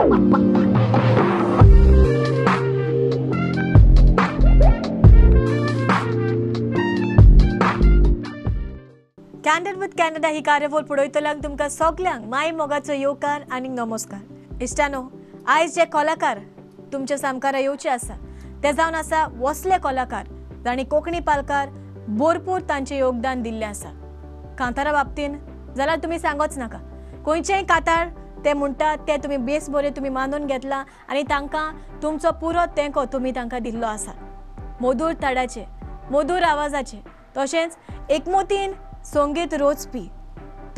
Candid with Canada ही कार्यावळ पळयतल्यांक तुमकां सगल्यांक माय मोगाचो येवकार आनी नमस्कार. इश्टानो, आयज जे कलाकार तुमच्या सामकारा येवचे आसा ते जावन आसा वसले कलाकार जांणी कोंकणी पालकार भरपूर तांचें योगदान दिल्लें आसा. कांतारा बाबतीन जाल्यार तुमी सांगोच नाका, खंयचेय कांतार ते म्हणटात ते तुमी बेस बरें तुमी मानून घेतला आनी तांकां तुमचो पुरो तेंको तुमी तांकां दिल्लो आसा. मधूर ताडाचे, मधूर आवाजाचे, तशेंच एकमोतीन संगीत रोचपी,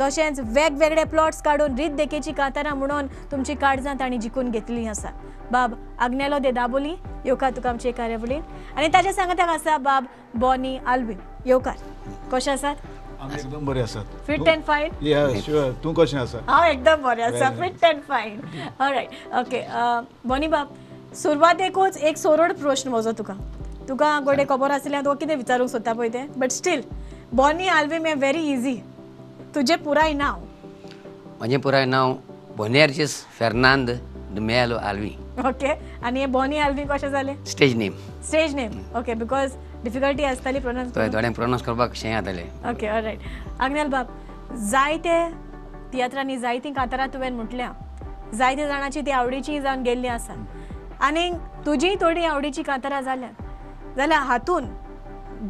तशेंच वेगवेगळे प्लॉट्स काडून रीत देखीची कांतारां म्हणून तुमची काळजां तांणी जिखून घेतली आसा. बाब आग्नेलो दे दाबोली येवकार तुका आमचे कार्यावळीन, आनी ताच्या सांगाताक आसा बाब बॉनी आल्विन. येवकार, कशें आसात? एकदम बरे आसात. Fit and fine? Yeah sure. तूं कशें आसा? हांव एकदम बरें आसा, fit and fine. Alright, okay. Bonnie बाब, सुरवातेकूच एक सोरोड प्रश्न म्हजो तुका. तुका गोडे खबर आसल्यार तुका कितें विचारूंक सोदता पळय तें, बट स्टील बॉनी आल्विन हें व्हेरी इजी. तुजें पुराय नांव? म्हजें पुराय नांव बोनेर्जिस फेर्नांद डिमेलो आल्वी. ओके, आनी हें बॉनी आल्वी कशें जालें? Stage name. Stage name, okay, because difficulty आसताली प्रोनावन्स, थोड्यांक प्रोनावन्स करपाक शें जातालें. Okay, all right. आग्नेल बाब, जायते तियात्रांनी जायतीं कांतारां तुवें म्हटल्या, जायते जाणांची ती आवडीची जावन गेल्ली आसा आनी तुजीय थोडी आवडीची कांतारां जाल्यात. जाल्यार हातून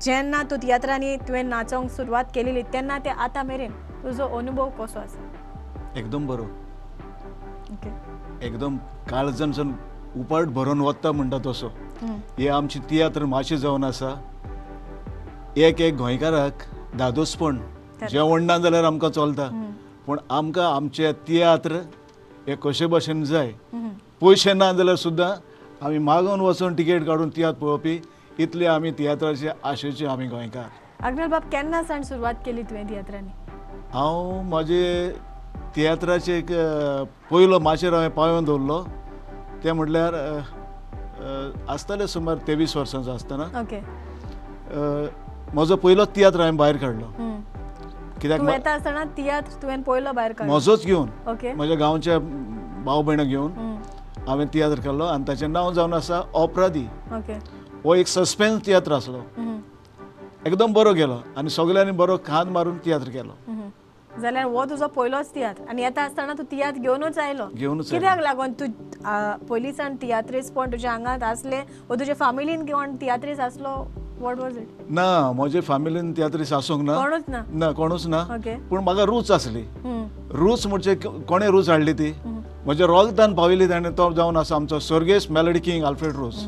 जेन्ना तूं तियात्रांनी तुवें नाचोंक सुरवात केलेली तेन्ना ते आतां मेरेन तुजो अनुभव कसो आसा? एकदम बरो. ओके, एकदम काळजानसून उपाट भरून वता म्हणटा तसो. हे आमची तियात्र माशी जावन आसा. एक एक गोंयकाराक दादोसपण, जेवण ना जाल्यार आमकां चलता, पूण आमकां आमचे तियात्र हे कशे भशेन जाय. पयशे ना जाल्यार सुद्दां आमी मागून वचून टिकेट काडून तियात्र पळोवपी, इतले आमी तियात्राचे आशेचे आमी गोंयकार. आग्नेल बाब, केन्ना सावन सुरवात केली तुवें तियात्रांनी? हांव म्हजे तियात्राचे एक पयलो माचयेर हांवें पांय दवरलो तें म्हटल्यार आसतलें सुमार 23 वर्सांचो आसतना. ओके, म्हजो पयलो तियात्र हांवें भायर काडलो. कित्याक येता आसतना तियात्र तुवें पयलो भायर काडलो? म्हजोच घेवन, म्हज्या गांवच्या भाव भयणां घेवन हांवें तियात्र काडलो आनी ताचें नांव जावन आसा अपराधी. हो एक सस्पेन्स तियात्र आसलो, एकदम बरो गेलो आनी सगळ्यांनी बरो खांद मारून तियात्र केलो. जाल्यार हो तुजो पयलोच तियात्र आनी येता आसतना तूं तियात्र घेवनूच आयलो. घेवनूच. कित्याक लागून तूं पयलींच्यान तियात्रीसपण तुज्या आंगांत आसलें वो तुज्या फामिलीन कोण तियात्रीस आसलो? What was it? ना, म्हजे फामिलीन तियात्रीस आसूंक ना, कोणूच ना. ना, कोणूच ना. पूण म्हाका रूच आसली. रूच म्हणजे कोणें रूच हाडली ती म्हज्या रोगतान पाविल्ली ताणें, तो जावन आसा आमचो स्वर्गेस्त मेलडी किंग आल्फ्रेड रोज.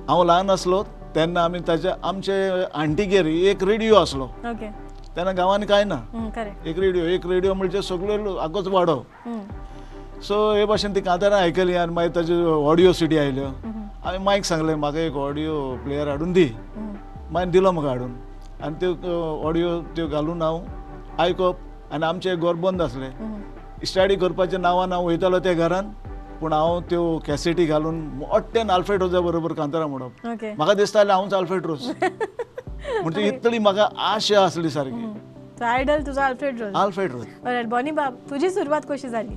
हांव ल्हान आसलो तेन्ना आमी ताच्या आमचे आंटीगेर एक रेडियो आसलो. तेन्ना गांवांनी कांय ना, एक रेडियो, एक रेडियो म्हणजे सगळ्यो आगोच वाडो. सो हे भाशेन ती कांतारां आयकली आनी मागीर ताजे ऑडियो सिडी आयल्यो. हांवें मायक सांगलें म्हाका एक ऑडियो प्लेयर हाडून दी. मागीर दिलो म्हाका हाडून आनी त्यो ऑडियो त्यो घालून हांव आयकप. आनी आमचें घर बंद आसलें, स्टडी करपाच्या नांवान हांव वयतालो त्या घरान, पूण हांव त्यो कॅसेटी घालून मोट्यान आल्फ्रेड रोजा बरोबर कांतारां म्हणप. म्हाका दिसतालें हांवच आल्फ्रेड रोज. म्हणजे इतली म्हाका आशा आसली सारकी. आयडल तुजो आल्फ्रेड रोज. आल्फ्रेड रोज. बॉनी बाब, तुजी सुरवात कशी जाली?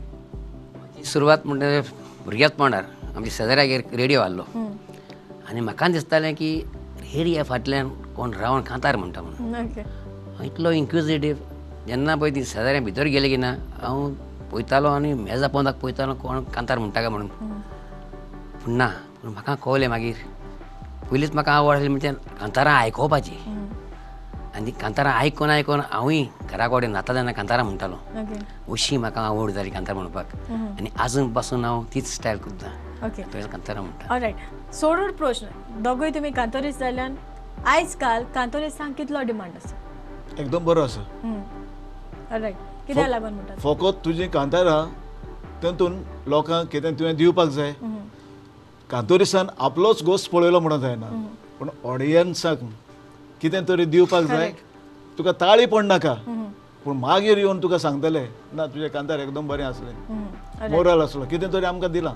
सुरवात म्हणजे भुरग्याच पणार आमच्या शेजाऱ्यागेर रेडियो आहलो आनी म्हाका दिसतालें की रेडियो फाटल्यान कोण रावन कांतार म्हणटा म्हणून. इतलो इन्क्विजिटीव, जेन्ना पळय ती शेजाऱ्या भितर गेले की ना हांव पळयतालो आनी मेजा पोंदाक पळयतालो कोण कांतार म्हणटा काय म्हणून. पूण ना, पूण म्हाका कळलें मागीर. पयलींच म्हाका आवड आसली म्हणजे कांतारां आयकोवपाची, आनी ती कांतारां आयकून आयकून हांवूय घरा कडेन न्हाता तेन्ना कांतारां म्हणटालो. अशी म्हाका आवड जाली कांतार म्हणपाक आनी आजून पासून हांव तीच स्टायल करता, कांतारां म्हणटा. ऑलरायट, सोडून प्रश्न, दोगूय तुमी कांतोरीस जाल्यान आयज काल कांतोरिसांक कितलो डिमांड आसा? एकदम बरो आसा. ऑलरायट, कित्याक लागून म्हणटा? फकत तुजी कांतारां तातूंत लोकांक कितें तुवें दिवपाक जाय. कांतोरिसान आपलोच गोश्ट पळयलो म्हणून जायना, पूण ऑडियन्साक कितें तरी दिवपाक जाय. तुका ताळी पडनाका, पूण मागीर येवन तुका सांगतले ना तुजें कांतार एकदम बरें आसलें, मोरल आसलो, कितें तरी आमकां दिलां.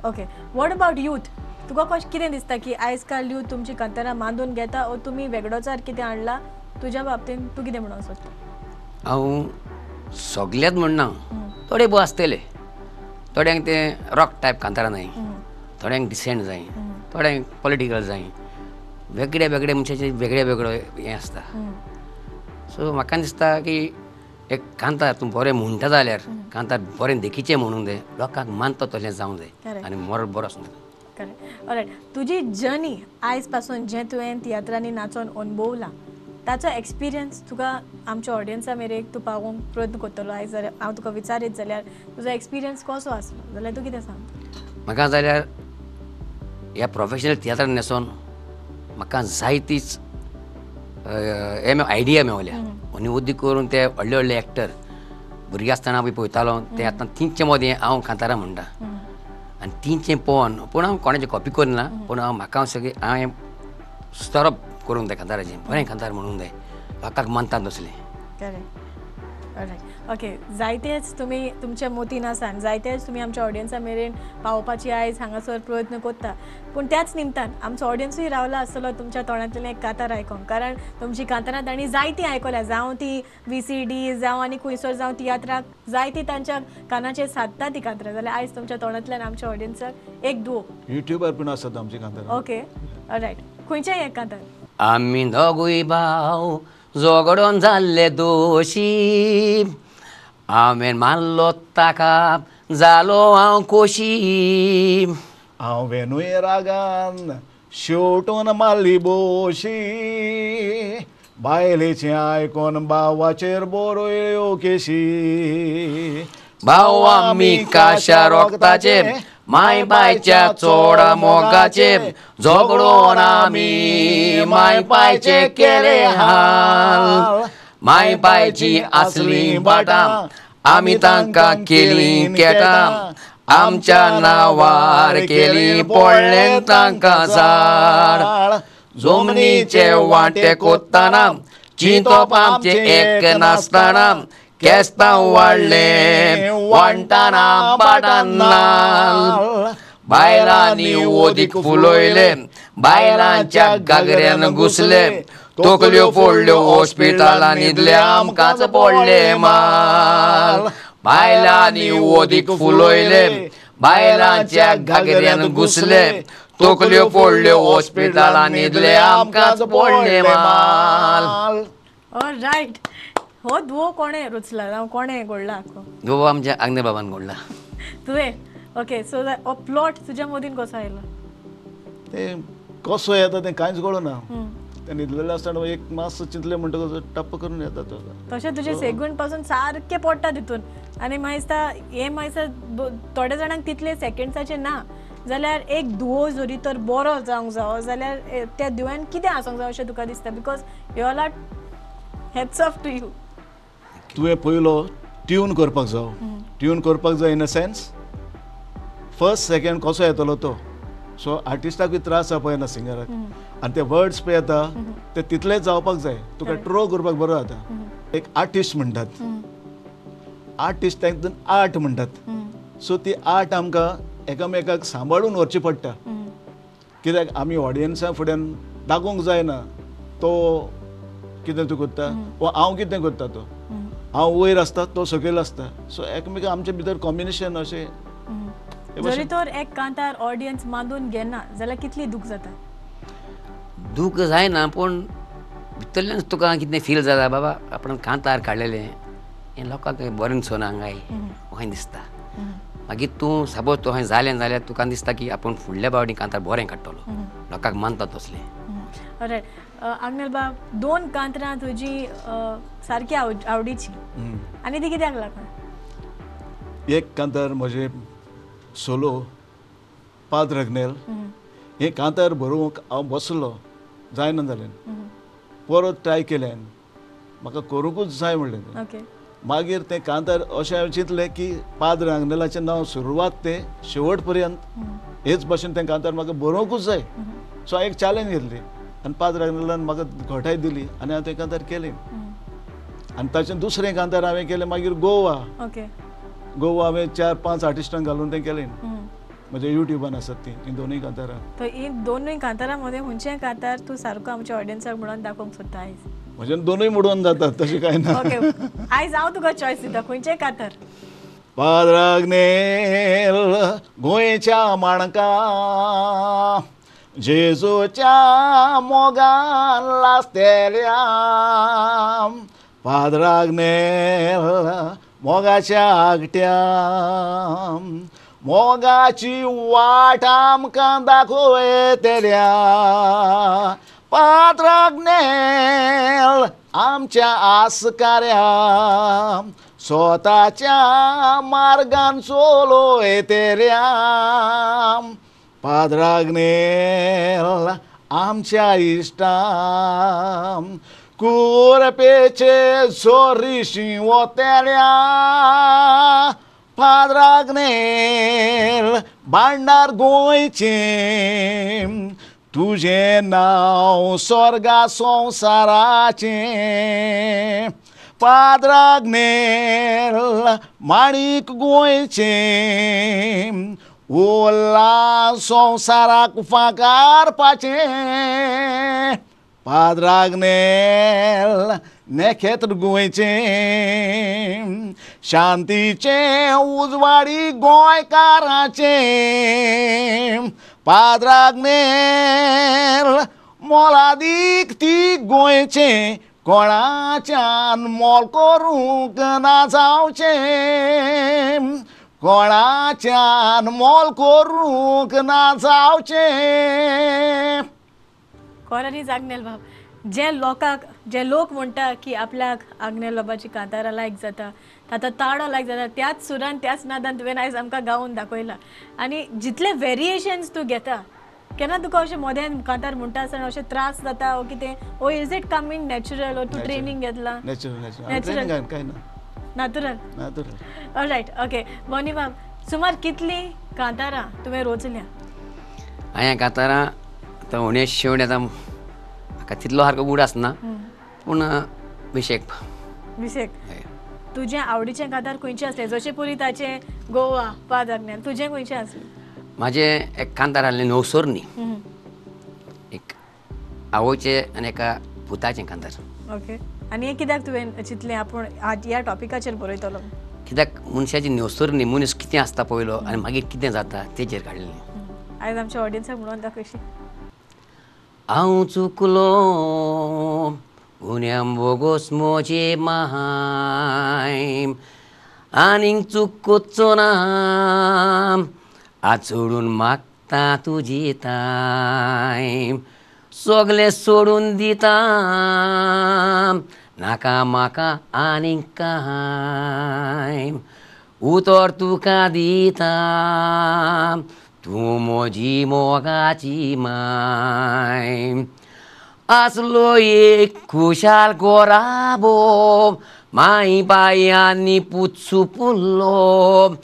Okay, what about youth? तुका कशें कितें दिसता की आयज काल यूथ तुमची कांतारां मांदून घेता ओ तुमी वेगळोचार कितें हाडला? तुज्या बाबतीन तूं कितें म्हणूंक सोदता? हांव सगळ्यात म्हणना, थोडे भोव आसतले, थोड्यांक तें रॉक टायप कांतारां जाय, थोड्यांक डिसेंट जाय, थोड्यांक पॉलिटिकल जाय, वेगळे वेगळे मनशाचे वेगळे वेगळे हें आसता. सो म्हाका दिसता की एक कांतार तूं बरें म्हणटा जाल्यार कांतार बरें देखीचें म्हणूंक जाय, लोकांक मानता तशें जावंक जाय आनी मोरल बरो आसूंक जाय. करेक्ट. ऑलरायट, तुजी जर्नी आयज पासून जें तुवें तियात्रांनी नाचोन अणभवलां ताचो एक्सपिरियन्स तुका आमच्या ऑडियन्सा मेरेन तूं पावोवंक प्रयत्न करतलो आयज जाल्यार हांव तुका विचारीत जाल्यार तुजो एक्सपिरियन्स कसो आसलो जाल्यार तूं कितें सांग? म्हाका जाल्यार ह्या प्रोफेशनल तियात्रान न्हेसोन म्हाका जायतीच हे आयडिया मेवल्या आनी उद्दी करून ते व्हडले व्हडले एक्टर भुरगें आसतना पळय पळयतालो ते आतां तिंचे मदें हांव कांतारां म्हणटा आनी तिंचें पळोवन, पूण हांव कोणाचें कॉपी करना, पूण हांव म्हाका सगळें हांवें सुदारप करूंक जाय कांताराचें, बरें कांतार म्हणूंक जाय, लोकांक मानता तसलें. करेक्ट. ऑलरायट, ओके, जायतेच तुमी तुमच्या मोतीन आसा आनी जायतेच तुमी आमच्या ऑडियन्सा मेरेन पावोवपाची आयज हांगासर प्रयत्न करता, पूण त्याच निमतान आमचो ऑडियन्सूय रावला आसतलो तुमच्या तोंडांतल्यान एक कांतार आयकोंक, कारण तुमची कांतारां तांणी जायतीं आयकल्या, जावं ती VCD जावं आनी खंयसर जावं तियात्राक जायती तांच्या कानाचेर सादता ती कांतारां, जाल्यार आयज तुमच्या तोंडांतल्यान आमच्या ऑडियन्साक एक दुवो. युट्यूबार पूण आसात आमची कांतारां. ओके, ऑलरायट, खंयचें एक कांतार? आमी दोगूय भाव झगडोन जाल्ले दोशी, हांवें मारलो ताका जालो हांव खोशी, हांवेनूय रागान शेवटून मारली बोशी, बायलेचें आयकोन भावाचेर बरयल्यो केशी, भाव आमी काशा रोगताचे माय बायच्या चोडा मोगाचे, झगडोन आमी माय पायचे केले हाल, माय पायची आसली बाटां आमी तांकां केली केटां, आमच्या नांवार केली पडलें तांकां झाड, जमनीचे वांटे कोत्ताना चिंतप आमचें एक नासतना, केस्तांव वाडलें वांटाना पाटान, बायलांनी ओदीक फुलयलें, बायलांच्या घागऱ्यान घुसले, तकल्यो फोडल्यो हॉस्पिटलान न्हिदले आमकांच पडलें माल, बायलांनी ओदीक फुलयलें, बायलांच्या घागऱ्यान घुसले, तकल्यो फोडल्यो हॉस्पिटलान न्हिदले आमकांच पडलें माल. ऑलरायट, हो दुवो कोणें रचला जावं कोणें घडला? दुवो आमच्या आग्नेल बाबान घडला. तुवें? ओके, सो हो प्लॉट तुज्या मदीन कसो आयलो? तें कसो येता तें कांयच कळना, तें न्हिदलेलें आसतना एक मातसो चिंतलें म्हणटकच टप्प करून येता तो. तशें तुजें सेगून पासून सारकें पडटा तितून आनी मागीर दिसता हें मागीर थोड्या जाणांक तितले सेकेंड्साचें ना जाल्यार एक दुवो जरी तर बरो जावंक जावो जाल्यार त्या दुव्यान कितें आसूंक जाय अशें तुका दिसता? Because you all are hats off to you. तुवें पयलो ट्यून करपाक जावो, ट्यून करपाक जाय in a sense first second कसो येतलो तो, सो आर्टिस्टाकूय त्रास जावपा जायना सिंगराक, आनी ते वर्ड्स पळय येता ते तितलेच जावपाक जाय, तुका ट्रो करपाक बरो जाता. एक आर्टिस्ट म्हणटात, आर्टिस्ट तातूंत आर्ट म्हणटात, सो ती आर्ट आमकां एकामेकाक सांबाळून व्हरची पडटा, कित्याक आमी ऑडियन्सा फुड्यान दाखोवंक जायना तो कितें तूं करता वा हांव कितें करता, तो हांव वयर आसता तो सकयल आसता, सो एकामेका आमचे भितर कॉम्बिनेशन अशें. जरी तर एक कांतार ऑडियन्स मानून घेना जाल्यार कितली दूख जाता? दूख जायना, पूण भितरल्यान तुका कितें फील जाता बाबा आपण कांतार काडलेलें हें लोकांक बरें दिसना हांगाय अशें दिसता. मागीर तूं सपोज तुवें जालें जाल्यार तुका दिसता की आपूण फुडल्या फावटी कांतार बरें काडटलो, लोकांक मानता तसलें. ऑलरायट, आग्नेल बाब, दोन कांतरां तुजी सारकी आवडीची आनी ती कित्याक लागून? एक कांतार म्हजें सोलो पाद्र आग्नेल, हें कांतार बरोवंक हांव बसलो जायना जालें, परत ट्राय केलें, म्हाका करूंकूच जाय म्हणलें. मागीर तें कांतार अशें हांवें चिंतलें की पाद्र आग्नेलाचें नांव सुरवात ते शेवट पर्यंत हेच भाशेन तें कांतार म्हाका बरोवंकूच जाय, सो हांवें एक चॅलेंज घेतली आनी पाद्र आग्नेलान म्हाका घटाय दिली आनी हांवें तें कांतार केलें. आनी ताचें दुसरें कांतार हांवें केलें मागीर गोवा. गोवा हांवें 4-5 आर्टिस्टांक घालून तें केलें, म्हज्या युट्यूबान आसात ती हीं दोनूय कांतारां. तर ही दोनूय कांतारां मदें खंयचें कांतार तूं सारको आमच्या ऑडियन्साक म्हणून दाखोवंक सोदता आयज? म्हज्यान दोनूय म्हणून जातात, तशें कांय ना. ओके, आयज हांव तुका चॉयस दिता, खंयचें कांतार? पाद्राग्नेल गोंयच्या माणका जेजूच्या मोगान लासतेल्या पाद्राग्नेल मोगाच्या आगट्या मोगाची वाट आमकां दाखयतल्या पाद्राग्नेल आमच्या आसकाऱ्या स्वताच्या मार्गान चलयतल्या पाद्राग्नेल आमच्या इश्टां कुरपेचे जोरीशी वतेल्या पाद्राग्नेल भांडार गोंयचें तुजें नांव स्वर्गा संवसाराचें पाद्राग्नेल माणीक गोंयचें ओला संवसाराक फांकारपाचें पाद्राग्नेल नेखेत्र गोंयचें शांतीचें उजवाडी गोंयकाराचें पाद्राग्नेल मोलादीक ती गोंयचें कोणाच्यान मोल करूंक ना जावचें कोणाच्यान मोल करूंक ना जावचें. कोरानी आग्नेल बाब जे लोकांक जे लोक म्हणटा की आपल्याक आग्नेल बाबाची कांतारां लायक जाता तातो ताळो लायक जाता त्याच सुरान त्याच नादान तुवें आयज आमकां गावून दाखयला आनी जितले वेरिएशन्स तूं घेता केन्ना तुका अशें मोद्यान कांतार म्हणटा आसतना अशें त्रास जाता ओ कितें ओ is it coming natural ओ तूं ट्रेनींग घेतलां? नॅचरल काय ना नातुरल नातुरल. ऑलरायट ओके बोनी बाब सुमार कितलीं कांतारां तुवें रोचल्या? हांवें कांतारां आतां उणें शेवणें आतां म्हाका तितलो सारको गूढ आसना पूण विशेक विशेक. तुजें आवडीचें कांतार खंयचें आसलें? जशें पुरी ताचें गोवा पाद्राग्नेल तुजें खंयचें आसलें? म्हाजें एक कांतार आहलें नवसोरनी, एक आवयचें आनी एका पुताचें कांतार. ओके आनी हें कित्याक तुवें चिंतलें आपूण ह्या टॉपिकाचेर बरयतलो? कित्याक मनशाची नवसोरनी मनीस कितें आसता पयलो आनी मागीर कितें जाता तेचेर काडलें. आयज आमच्या ऑडियन्साक म्हणून दाखयशी. हांव चुकलो गुन्यांव बोगोस म्हजे माय आनीक चूक करचो ना हात सोडून मागता तुजी ताय सगलें सोडून दिता नाका म्हाका आनीक कांय उतर तुका दिता तूं म्हजी मोगाची माय. आसलो एक खुशाल गोराबो माय बाय आनी पूत सुपुल्लो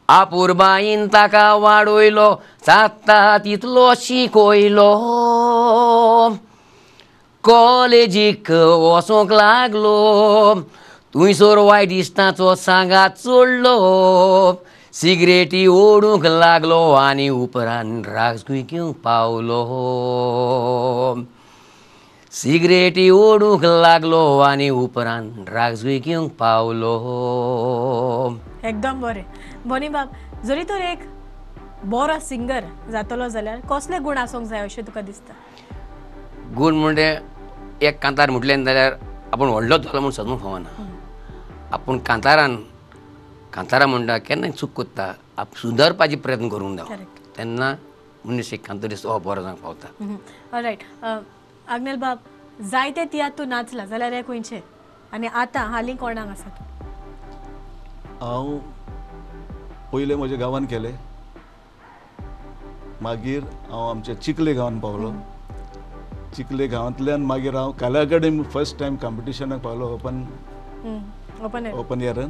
आपुरबायेन ताका वाडयलो जाता तितलो शिकयलो कॉलेजीक वचोंक लागलो थंयसर वायट इश्टांचो सांगात सोडलो सिगरेटी ओडूंक लागलो आनी उपरांत ड्रग्स घेवंक पावलो सिगरेटी ओडूंक लागलो आनी उपरांत ड्रग्स घेवंक पावलो. एकदम बरें बोनी बाब जरी तर एक बरो सिंगर जातलो जाल्यार कसले गुण आसूंक जाय अशें तुका दिसता? गुण म्हणजे एक कांतार म्हटलें जाल्यार आपूण व्हडलो जालो म्हूण समजूंक फावना. आपूण कांतारान कांतारां म्हणटा केन्नाय चूक करता सुदारपाचे प्रयत्न करूंक जाय तेन्ना मनीस एक कांतारीस्त हो बरो जावंक पावता. ऑलरायट आग्नेल बाब जायते तियात्र तूं नाचला जाल्यार हे खंयचे आनी आतां हालीं कोणाक आसा तूं? हांव पयलें म्हज्या गांवान केलें मागीर हांव आमच्या चिखले गांवान पावलो. चिखले गांवांतल्यान मागीर हांव कला अकादमी फर्स्ट टायम कॉम्पिटिशनाक पावलो ओपन ओपन एयरान.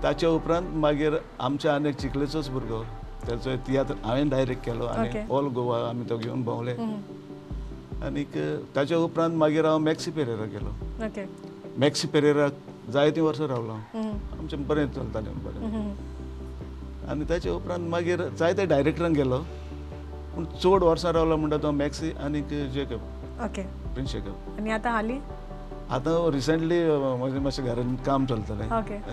ताच्या उपरांत मागीर आमच्या आनी एक चिखलेचोच भुरगो ताचो तियात्र हांवें डायरेक्ट केलो आनी ऑल गोवा आमी तो घेवन भोंवले. आनीक ताच्या उपरांत मागीर हांव मॅक्सी पेरेरा गेलो. मॅक्सी पेरेराक जायतीं वर्सां रावलो आमचें बरें चलतालें बरें. आनी ताच्या उपरांत मागीर जायते डायरेक्टरान गेलो पूण चड वर्सां रावलो म्हणटा तो मॅक्सी आनीक जेकब. Okay prince Jacob. आनी आतां हालीं? आतां रिसंटली म्हजें मातशें घरान काम चलतालें,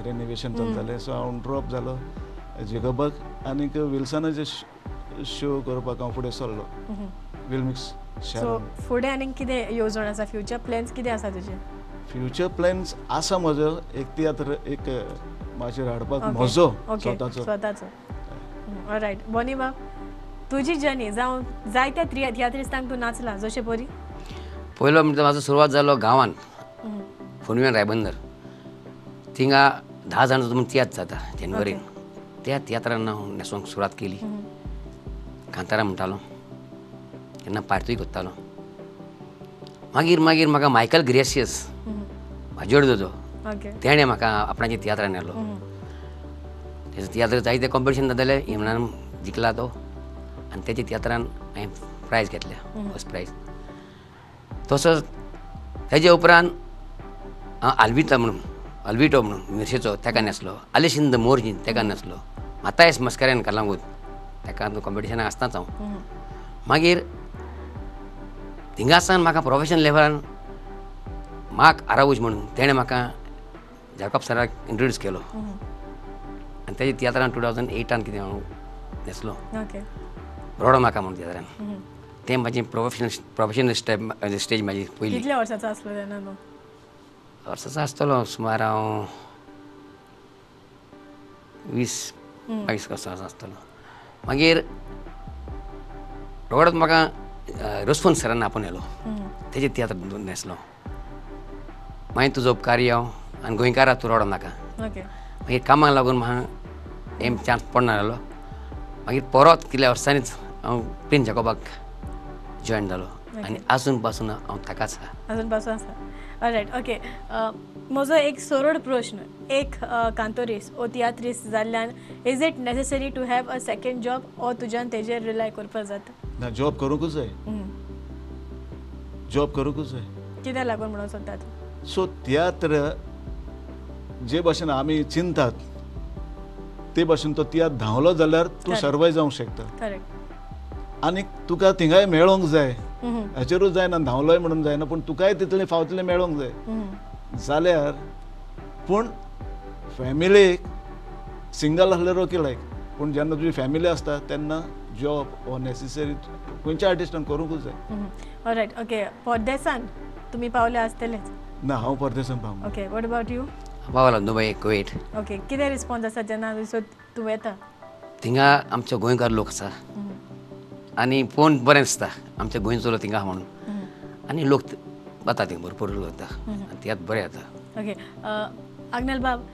रेनोवेशन चलतालें, सो हांव ड्रॉप जालो जेकबाक आनीक विल्सनाचे शो करपाक हांव फुडें सरलो विलमिक्स. सो फुडें आनीक कितें येवजण आसा, फ्युचर प्लॅन्स कितें आसा तुजे? फ्युचर प्लॅन्स आसा म्हजो एक तियात्र एक माचयेर हाडपाक म्हजो स्वताचो स्वताचो. ऑलरायट बोनी बाब, तुजी जर्नी जावं जायत्या तियात्रिस्तांक तूं नाचला जशें परी? पयलो म्हणजे म्हाजो सुरवात जालो गांवांत फोंडव्यान रायबंदर, थिंगा 10 जाणांचो म्हूण तियात्र जाता जानेवारीन, त्या तियात्रान हांव न्हेसोंक सुरवात केली. कांतारां म्हणटालो तेन्ना, पार्तूय करतालो. मागीर मागीर म्हाका मायकल ग्रेसियस भाजोडचो तेणें म्हाका आपणाच्या तियात्रान व्हेलो. तेजो तियात्र जायते कॉम्पिटिशन जातालें, इमनान जिखला तो आनी तेच्या तियात्रान हांवें प्रायज घेतल्या, फर्स्ट प्रायज. तसोच तेजे उपरांत हांव आल्विता म्हणून, आल्विटो म्हणून मिरशेचो तेका न्हेसलो, आलेशिंद मोरजीन तेका न्हेसलो, मातायस मस्कऱ्यान कलांगूत तेका कॉम्पिटिशनाक आसताच हांव. मागीर थिंगासान म्हाका प्रोफेशनल लेवलान मार्क आरावूज म्हणून तेणें म्हाका जाकब सराक इंट्रोड्यूस केलो आनी तेज्या तियात्रान 2008 कितें हांव न्हेसलो रोडो म्हाका म्हणून तियात्रान. तें म्हाजें प्रोफेशनल स्टेज म्हाजी पयली. कितल्या वर्साचो आसलो तेन्ना तूं? वर्साचो आसतलो सुमार हांव 20-22 वर्सांचो आसतलो. मागीर रोकडोच म्हाका रोसफोन सरान आपोवन येलो, तेजे तियात्र न्हेसलो. मागीर तुजो उपकारी हांव आनी गोंयकारा तूं रोडो नाका. मागीर कामाक लागून म्हाका हें चान्स पडना जालो. मागीर परत कितल्या वर्सांनीच हांव प्रिन्स जाकोबाक जॉयन जालो आनी आजून पासून हांव ताकाच आसा. अजून पासून आसा. ऑलरायट ओके, म्हजो एक सरळ प्रश्न, एक कांतोरीस ओ तियात्रीस जाल्ल्यान is it necessary to have a second job ओ तुज्यान तेजेर रिलाय करपाक जाता? ना, जॉब करूंकूच जाय, जॉब करूंकूच जाय. कित्याक लागून म्हणून सोदता तूं? सो तियात्र जे भाशेन आमी चिंतात ते भाशेन तो तियात्र धांवलो जाल्यार तूं सर्वाय जावंक शकता. करेक्ट. आनी तुका थिंगाय मेळोंक जाय, हाचेरूच जायना धांवलोय म्हणून जायना, पूण तुकाय तितलें फावतलें मेळोंक जाय जाल्यार. पूण फॅमिलीक सिंगल आसल्यार ओके लायक, पूण जेन्ना तुजी फॅमिली आसता तेन्ना जॉब हो नॅसेसरी खंयच्या आर्टिस्टान करूंकूच जाय. ऑलरायट ओके, परदेसान तुमी पावले आसतलेच? ना, हांव परदेसान पावना. Okay, what about you? पावला दुबय, कुवेट. ओके, कितें रिस्पॉन्स आसा जेन्ना तूं वता? थिंगा आमचो गोंयकार लोक आसा आनी पळोवन बरें दिसता आमच्या गोंयचो लोक थिंगा म्हणून, आनी लोक वता थिंगा, भरपूर लोक वता आनी तियात्र बरें जाता. ओके आग्नेल बाब,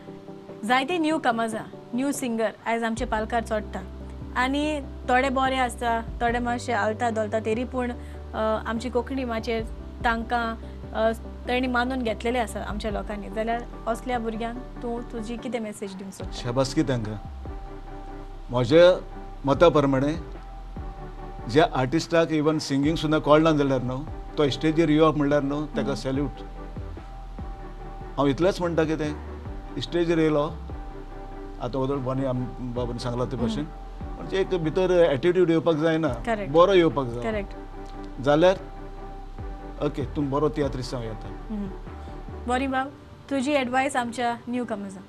जायते न्यू कमर्स न्यू सिंगर आयज आमचे पालकार चडटा आनी थोडे बरे आसता, थोडे मातशे आलता धोलता, तरी पूण आमची कोंकणी माचयेर तांकां तेणी मानून घेतलेले आसा आमच्या लोकांनी, जाल्यार असल्या भुरग्यांक तूं तुजी कितें मॅसेज दिवंक सोदता? शाबासकी तांकां. म्हज्या मता प्रमाणे ज्या आर्टिस्टाक इवन सिंगींग सुद्दां कळना जाल्यार न्हू, तो स्टेजीर येवप म्हणल्यार न्हू ताका सॅल्यूट. हांव इतलेंच म्हणटा कितें, स्टेजीर येयलो आतां वदळ बनी बाबान सांगलां ते भाशेन, म्हणजे एक भितर एटिट्यूड येवपाक जायना, बरो येवपाक जाय जाल्यार ओके तूं बरो तियात्रिस्त जावं येता. बरी बाब, तुजी एडवायस आमच्या न्यू कमर्सांक?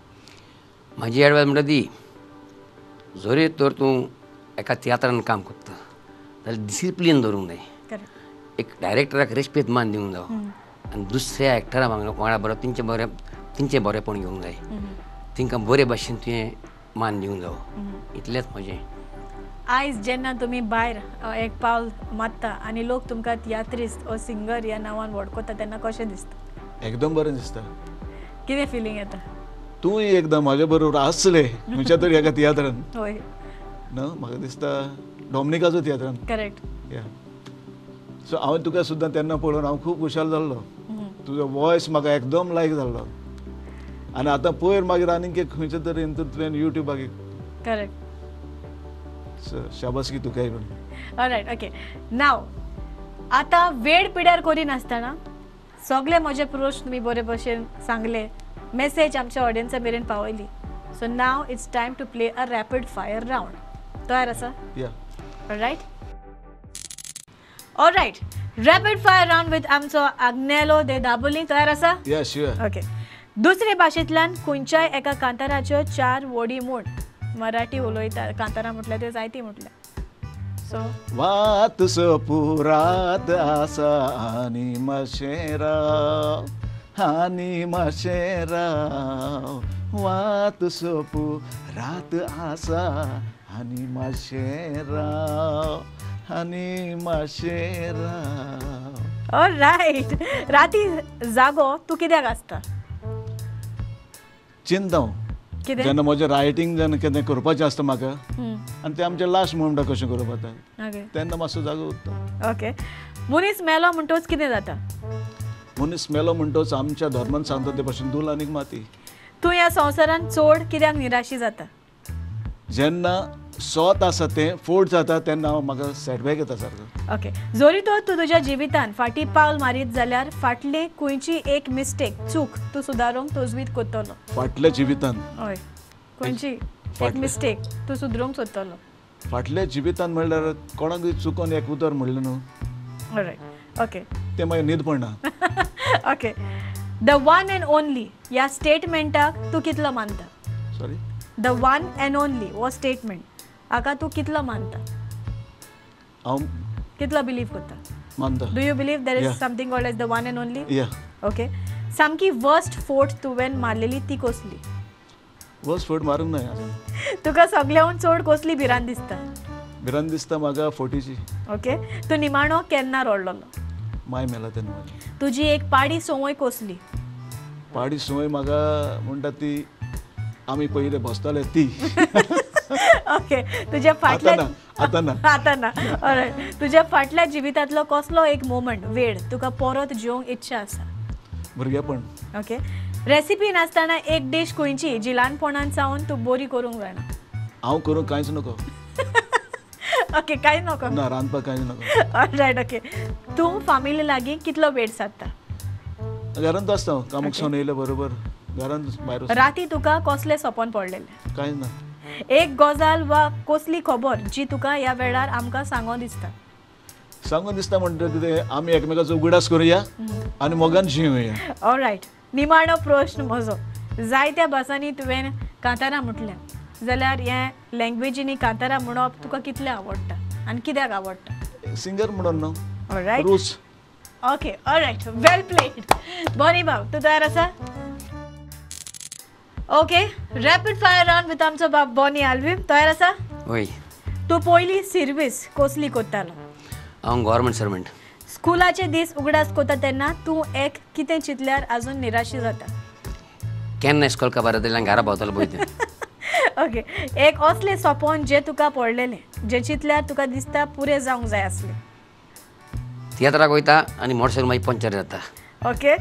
म्हाजी एडवायस म्हणटा ती, जरी तर तूं एका तियात्रान काम करता जाल्यार डिसिप्लीन दवरूंक जाय, एक डायरेक्टराक रेस्पेद मान दिवंक जावो आनी दुसऱ्या एक्टरा वांगडा बरो तेंचें बरेंपण घेवंक जाय, तांकां बरे भाशेन तुवें मान दिवंक जावो, इतलेंच म्हजें. आयज जेन्ना तुमी भायर एक पावल मारता आनी लोक तुमकां तियात्रिस्त ओ सिंगर ह्या नांवान वळखता तेन्ना कशें दिसता? एकदम बरें दिसता. कितें फिलींग येता? तूंय एकदां म्हाज्या बरोबर आसले खंयच्या तरी एका तियात्रान. हय न्हू, म्हाका दिसता डॉमनिकाचो तियात्रान. करेक्ट. या, सो हांवें तुका सुद्दां तेन्ना पळोवन हांव खूब खुशाल जाल्लो, तुजो वॉयस म्हाका एकदम लायक जाल्लो आनी आतां पयर मागीर आनीक एक खंयच्या तरी तुवें युट्यूबाक. करेक्ट. शाबासकी तुकाय पण. ऑलरायट ओके, नाव आतां वेळ पिड्यार करिनासतना सगळे म्हजे प्रश्न तुमी बरे भशेन सांगले, मॅसेज आमच्या ऑडियन्सा मेरेन पावयली. So now it's time to play a rapid fire round. तयार आसा? या. All right, Alright, rapid fire round with आमचो आग्नेलो दे दाबोली. तयार आसा? Yes, sure. Okay. दुसरे भाशेंतल्यान खंयच्याय एका कांताराच्यो 4 वडी म्हूण. मराठी उलयता कांतारा म्हटल्यार त्यो जायती म्हटल्या. सो वात सपुरात आसा आनी मातशें राव, आनी मातशें राव, वात सपुरात आसा आनी मातशें राव, आनी मातशें राव. ऑलरायट. राती जागो तूं कित्याक आसता? चिंता जेन्ना म्हजें रायटींग जेन्ना कितें करपाचें आसता म्हाका आनी तें आमचें लास्ट मुवमेंटाक कशें करप जाता तेन्ना मातसो जागो उरता. ओके. मनीस मेलो म्हणटोच कितें जाता? मनीस मेलो म्हणटोच आमच्या धर्मान सांगता ते भशेन धूल आनी माती. तूं ह्या संवसारान चड कित्याक निराशी जाता? जेन्ना सोत आसा तें फोट जाता तेन्ना हांव म्हाका सेटबॅक येता सारको. ओके. जरी तर तूं तुज्या जिवितान फाटीं पावल मारीत जाल्यार फाटली खंयची एक मिस्टेक, चूक तूं सुदारूंक तजवीज करतलो? फाटल्या जिवितान? हय, खंयची एक मिस्टेक तूं सुदरूंक सोदतलो? फाटल्या जिवितान म्हणल्यार कोणाकूय चुकोन एक उतर म्हणलें न्हू. ऑलरायट. ओके. तें मागीर न्हीद पडना. Okay. The one and only ह्या स्टेटमेंटाक तूं कितलो मानता? Sorry? The one and only हो स्टेटमेंट हाका तूं कितलो मानता? हांव कितलो बिलीव करता? मानता. Do you believe there is something called as the one and only? Yeah. Okay. सामकी वर्स्ट फोट तुवें मारलेली ती कसली? वर्स्ट फोट मारूंक ना. तुका सगळ्याहून चड कसली भिरांत दिसता? भिरांत दिसता म्हाका फोटीची. ओके. तूं निमाणो केन्ना रडलोलो? माय मेला तेन्ना. तुजी एक पाडी संवय कसली? पाडी संवय म्हाका म्हणटा ती आमी पयलीं बसताले ती. ओके. तुज्या फाटल्या आतां ना. आतां ना. ऑलरायट. तुज्या फाटल्या जिवितांतलो कसलो एक मोमेंट, वेळ तुका परत जिवंक इच्छा आसा? भुरगेपण. ओके. रेसिपी नासतना एक डीश खंयची जी ल्हानपणान सावन तूं बरी करूंक जाणा? हांव करूंक कांयच नको. ओके, कांय नको ना, रांदपाक कांयच नको. ऑलरायट. ओके. तूं फामिली लागीं कितलो वेळ सादता? घरांत आसता हांव, कामाक सावन येयले बरोबर घरांत भायर. राती तुका कसलें सपन पडलेलें? कांयच ना. एक गजाल वा कसली खबर जी तुका ह्या वेळार आमकां सांगोन दिसता? सांगून दिसता म्हणटा कितें, आमी एकमेकाचो उगडास करुया आनी मोगान जिवया. ऑलरायट. निमाणो प्रश्न म्हजो, जायत्या भासांनी तुवें कांतारां म्हटल्या जाल्यार हे लँग्वेजींनी कांतारां म्हणप तुका कितलें आवडटा आनी कित्याक आवडटा? सिंगर म्हणून न्हू. ऑलरायट. रूच. Okay. Alright. Well played. Bonnie बाब, तूं तयार आसा? Okay. Rapid fire round with आमचो बाब बॉनी आल्वीम. तयार आसा? हय. तूं पयली सर्वीस कसली करतालो? हांव गव्हर्मेंट सर्वंट. स्कुलाचे दीस उगडास करता तेन्ना तूं एक कितें चिंतल्यार अजून निराशी जाता? केन्ना इस्कॉल काबार जातलें आनी घरा पावतलो पळय तें. ओके. एक असलें सपन जें तुका पडलेलें, जें चिंतल्यार तुका दिसता पुरें जावंक जाय आसलें? तियात्राक वयता आनी मोटरसायकल मागीर पंक्चर जाता. ओके.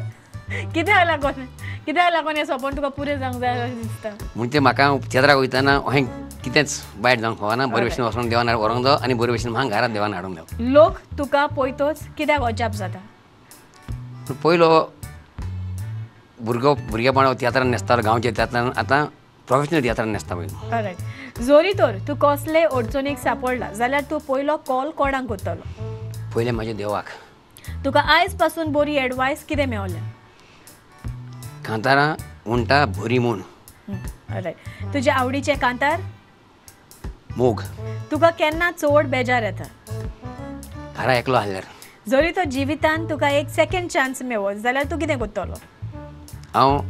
कित्याक लागून, कित्याक लागून हें सपन तुका पुरें जावंक जाय अशें दिसता? म्हणजे म्हाका तियात्राक वयतना हांवें कितेंच वायट जावंक फावना, बरे भशेन वचोन देवान व्हरूंक जावो आनी बरे भशेन म्हाका घरांत देवान हाडूंक जावो. लोक तुका पळयतच कित्याक अजाप जाता? पयलो भुरगो भुरगेपणा तियात्रान न्हेसतालो, गांवच्या तियात्रान, आतां प्रोफेशनल तियात्रान न्हेसता पयलो. ऑलरायट. जरी तर तूं कसले अडचणीक सापडला जाल्यार तूं पयलो कॉल कोणाक करतलो? पयलें म्हाज्या देवाक. तुका आयज पासून बरी एडवायस कितें मेवल्या? कांतारां म्हणटा बरी म्हूण. ऑलरायट. तुज्या आवडीचें कांतार? मोग. तुका केन्ना चड बेजार येता? घरा एकलो आसल्यार. जरी तो जिवितान तुका एक सेकंड चान्स मेवत जाल्यार तूं कितें करतलो? हांव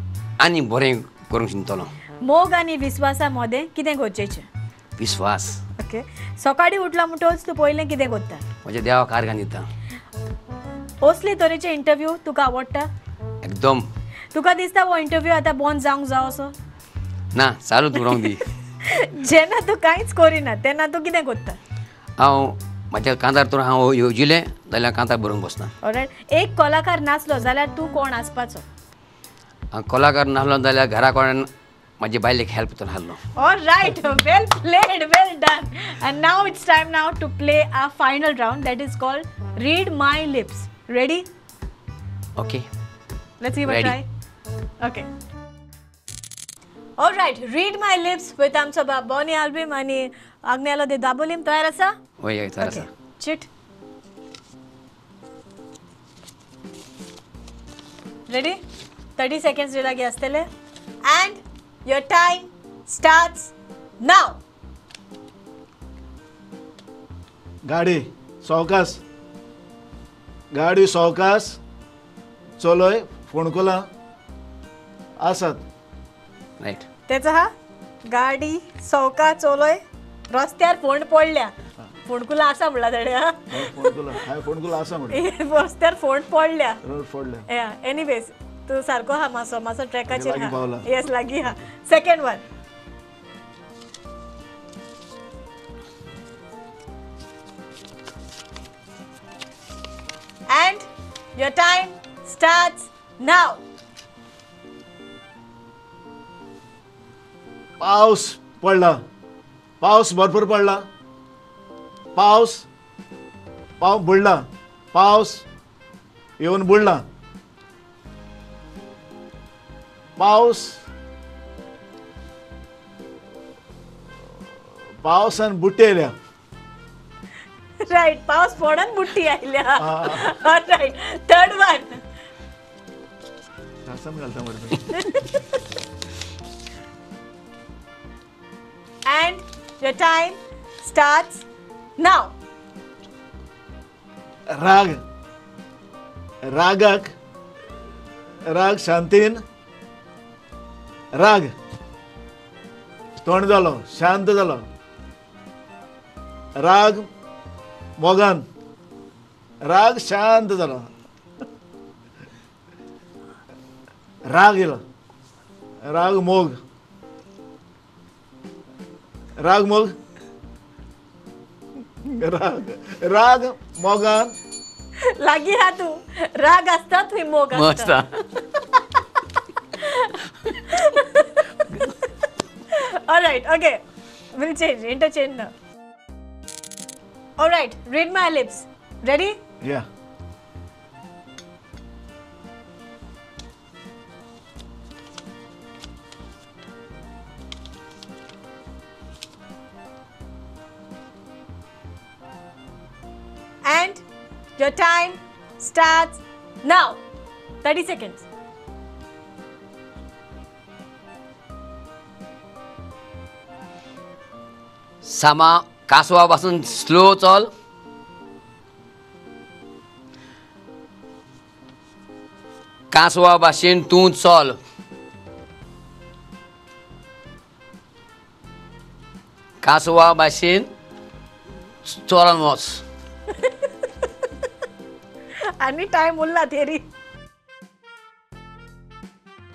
आनी बरें करूंक चिंततलो. मोग आनी विस्वासा मदें कितें गरजेचें? विस्वास. ओके. सकाळीं उठलो म्हणटकच तूं पयलें कितें करता? म्हज्या देवाक आर्गां दिता. असले तरेचे इंटरव्यू तुका आवडटा? एकदम. तुका दिसता हो इंटरव्यू आतां बंद जावंक जावो असो? ना, चालूच उरोंक दी. जेन्ना तूं कांयच करिना तेन्ना तूं कितें करता? हांव म्हाज्या कांतार तर हांव येवजिलें जाल्यार कांतार बरोवंक बसना. ऑलरायट. एक कलाकार नासलो जाल्यार तूं कोण आसपाचो? हांव कलाकार नासलो जाल्यार घरा कडेन म्हाजे बायलेक हेल्प तर आहलो. Alright, well played, well done. And now it's time now to play a final round that is called read my lips. Ready? Okay, let's give a try. Okay. Alright, read my lips with आमचो बाब Bonnie आल्बीम आनी आग्नेलो दे दाबोलीम. तयार आसा? हय, तयार आसा. Chit. Ready? 30 seconds लागीं आसतले and your time starts now. गाडी सवकास, गाडी सवकास चलय, फोंडकुलां आसात. रायट. तेचा हा गाडी सवका चलय रस्त्यार फोंड पडल्या, फोंडकुलां आसा म्हणला तेणे. फोंडकुलां, हांवें फोंडकुलां आसा म्हणलें. रस्त्यार फोंड पडल्या, रोड फोडल्या. एनीवेज तूं सारको हा, मातसो मातसो ट्रॅकाचेर हा. येस, लागीं हा. Second one. And your time starts now. पावस पडला, पावस भरपूर पडला, पावस पाव बुडला, पावस येवन बुडला, पावस पावसान बुट्टी आयल्या. रायट, पावस पडून बुट्टी आयल्या. Right, third one. घालता मरे. And your time starts now. राग, रागाक राग शांतीन, राग तोंड जालो, शांत जालो, राग मोगान, राग शांत जालो, राग येयलो, राग मोग, राग मोग, राग राग मोगान. लागीं हा तूं. राग आसता थंय मोग आसता. Alright, okay, we'll change, interchange now. Alright, read my lips. Ready? Yeah. And your time starts now. 30 seconds. सामा कासवा पासून स्लो चल, कासवा भाशेन तूं चल, कासवा भाशेन चलोन वच. आनी टायम उरला थेरी.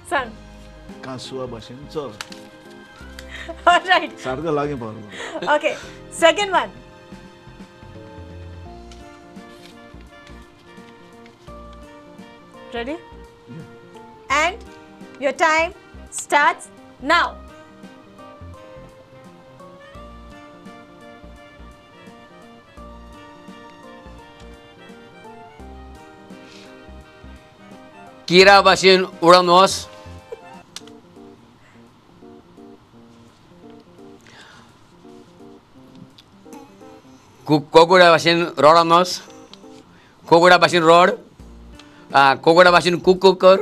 सांग. कासवा भाशेन चल. Alright. सारको लागीं पावलो. Okay, second one. Ready? And your time starts now. किरा भाशेन उडोन वच, कोगुडा भाशेन रोडोन वच, कोगुडा भाशेन रोड, कोगुडा भाशेन कुकू कर.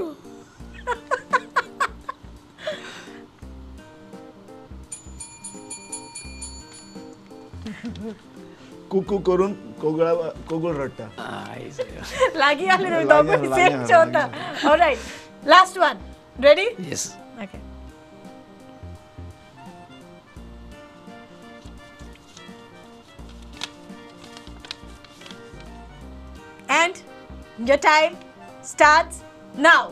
कुकू करून कोगळा कोगुळ रडटा. लागीं आसले दोगूय same चोवता. Alright, last one. Ready? Yes. Okay. And your time starts now.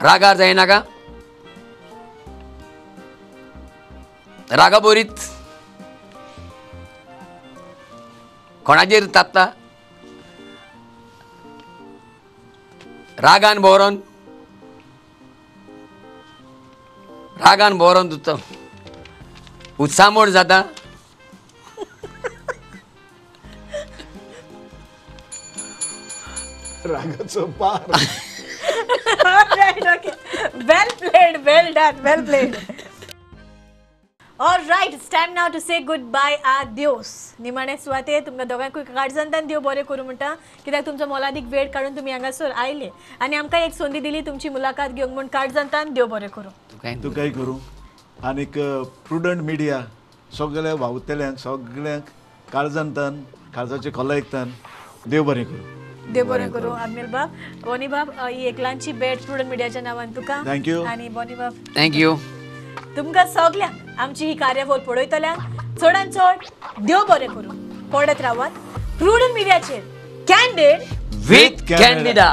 रागार जायनाका, रागाबोरीत कोणाचेर तापता, रागान भोरोन, रागान भोरोन तुतो उत्सामोड जाता. रागाचो पार. Alright, okay. Well played, well done, well played. All right, it's time now to say goodbye, adios. निमाणे सुवाते तुमकां दोगांकूय काळजांतल्यान देव बरें करूं म्हणटा, कित्याक तुमचो मोलादीक वेळ काडून तुमी हांगासर आयले आनी आमकां एक संदी दिली तुमची मुलाखत घेवंक म्हूण. काळजांतल्यान देव बरें करूं. तुकाय करूं. आनीक प्रुडंट मिडिया सगळ्या वावुरतल्यांक सगळ्यांक काळजांतल्यान काळजाचे खोलायकतान देव बरें करूं. देव बरें करूं. आग्नेल बाब, बोनी बाब, ही एक ल्हानशी भेट प्रुडंट मिडियाच्या नांवान तुका. Thank you. आनी बोनी बाब thank you. तुमकां सगल्यांक आमची ही कार्यावळ पळयतल्यांक चडान चड देव बरें करूं. पळयत रावात प्रुडंट मिडियाचेर कॅन्डीड विथ कॅन्डिडा.